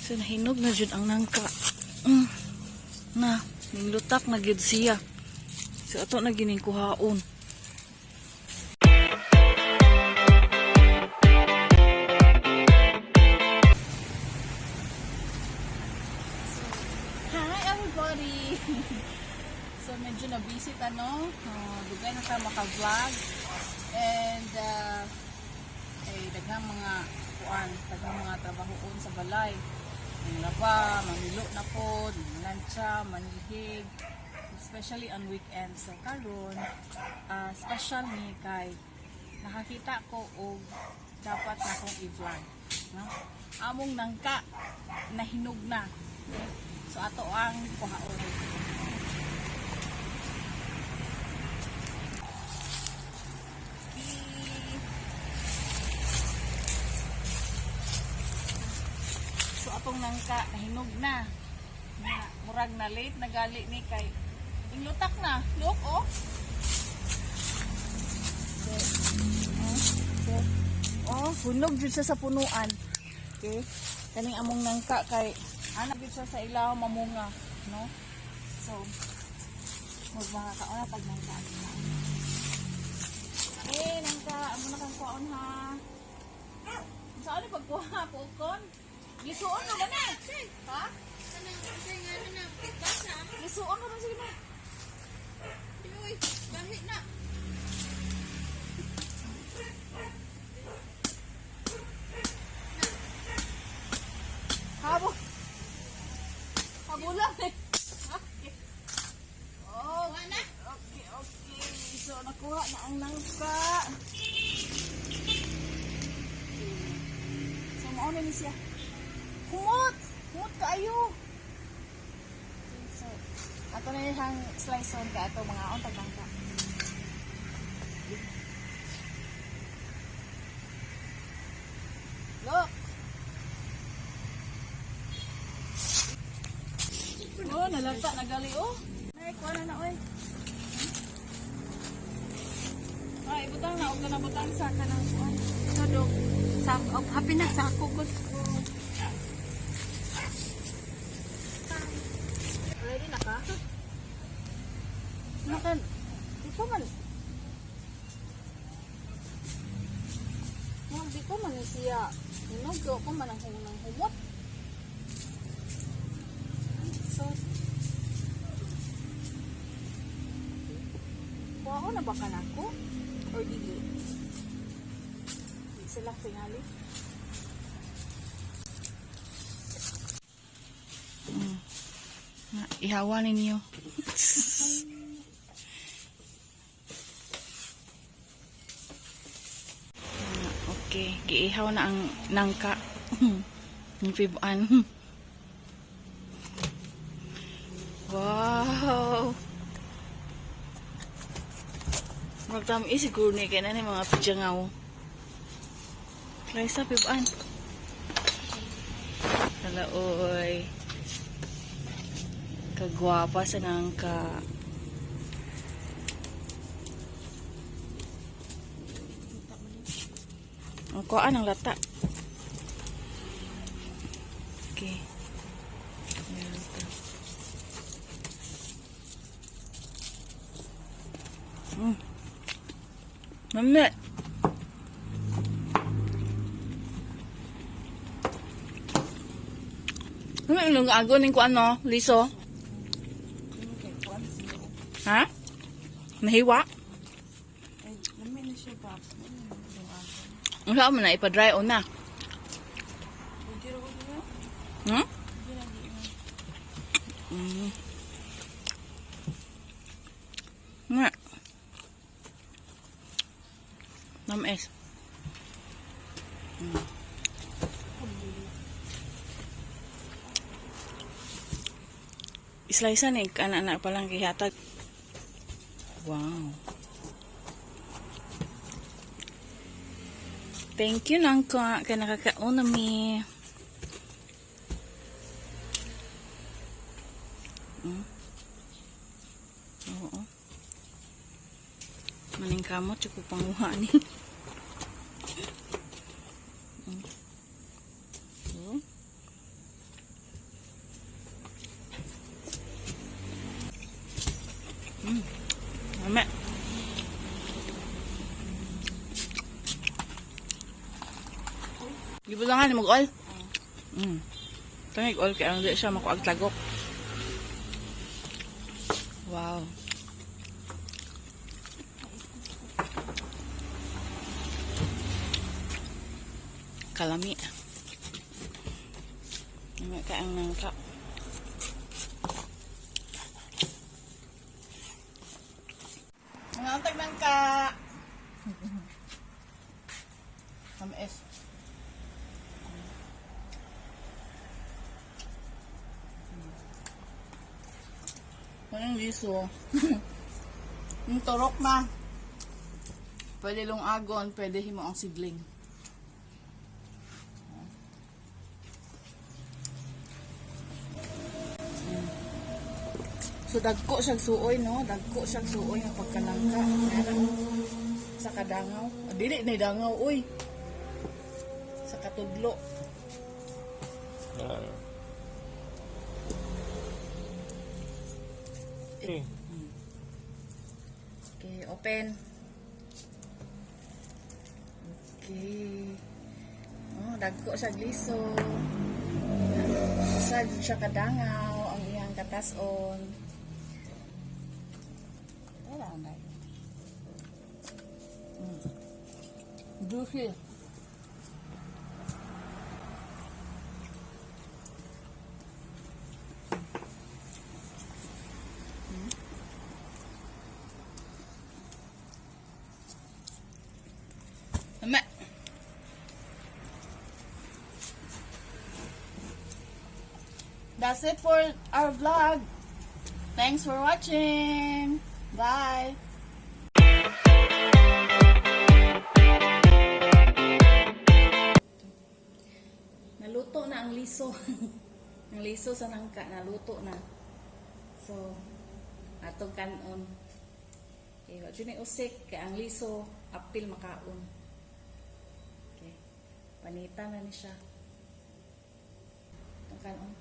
So nahinog na jud ang nangka. Na, ninglutak na gyud siya. So ato na gining kuhaon. Hi everybody! So medyo na busy ta, no? Dugay na ta maka-vlog and ay daghang mga kuan, daghang mga trabahoon sa balay. Ang laba, mamilo na pod, manlantsa, manlihig, especially on weekends. So karon, special ni kay nakakita ko og dapat na akong i-vlog, no? Among nangka nahinog na. Okay? So ato ang kuhaon. So atong nangka nahinog na. Na murag na late na gali ni kay inglutak na. Look, oh. Okay. Okay. Oh, hunog jud siya sa punuan. Okay. Kaning among nangka kay anak jud siya sa ilaw mamunga, no? So, mag mga kaona pag nangka. Eh, nangka, amo na kang kuhaon ha. Saan ni pagkuha pukon? Lisuon na ba na? Ha? Lisuon na ba sige na? Habo. Habulan eh. Okay. Okay. So, nakuha na ang nangka. So, mauna ni siya. Humot! Humot kaayo! Okay, so, ato na yung slice on ka ato mga on nangka. Look! Oh, nalata nagali oh. Ay, kuha na na oy. Ay, ibutang na og na butang sa kanang kuan. Sadok. Sako. Happy na sako ko. Ready na ka? Naka, di ko man. Oh, di ko man ni siya. Hinog ko man ang hunang humot. So, kuha ko na ba ka nako? Or dili? Di sila tingali. Ihawa ninyo. Okay, giihaw na ang nangka. Ang pibuan. Wow! Magtami siguro ni kaya na ni mga pidyangaw. Klaisa pibuan. Hala, oy. Kagwapa sa nangka. Ang kuhaan ang lata. Okay. Ayan ta. Mami. Mami, ilong ago ning kuan no, liso. Ha? Nahiwa? Ay, lami na siya ba? Wala mo na ipa-dry on na. Pwede rin ko niya. Hmm? Hindi na di. Nga. Namis. Slice ni kana na palang gihatag. Wow. Thank you nangka kay nakakaon na mi. Oo. Maning kamot ko panguha ni. Oo. Gibulangan ni mag oil. Tangig oil kay ang di siya makuag tagok. Wow. Kalami. Lami ka ang nangka. Mga antag nangka. Tamis. Anong liso? Yung turok na. Pwede lungagon, pwede himo ang sidling. So dagko siyang suoy, no? Dagko siyang suoy nga pagkalangka. Meron sa kadangaw. Ah, dili na dangaw, uy. Sa katudlo. Ah. Eh, Okay, open. Okay. Oh, dagko siya gliso. Usag siya kadangaw ang iyang katason. Wala na. Juicy. Tama. That's it for our vlog. Thanks for watching. Bye. Naluto na ang liso. Ang liso sa nangka, naluto na. So, atong kanon. Okay, wa jud ni usik kay ang liso apil makaon. Okay. Panita na ni siya. Atong kanon.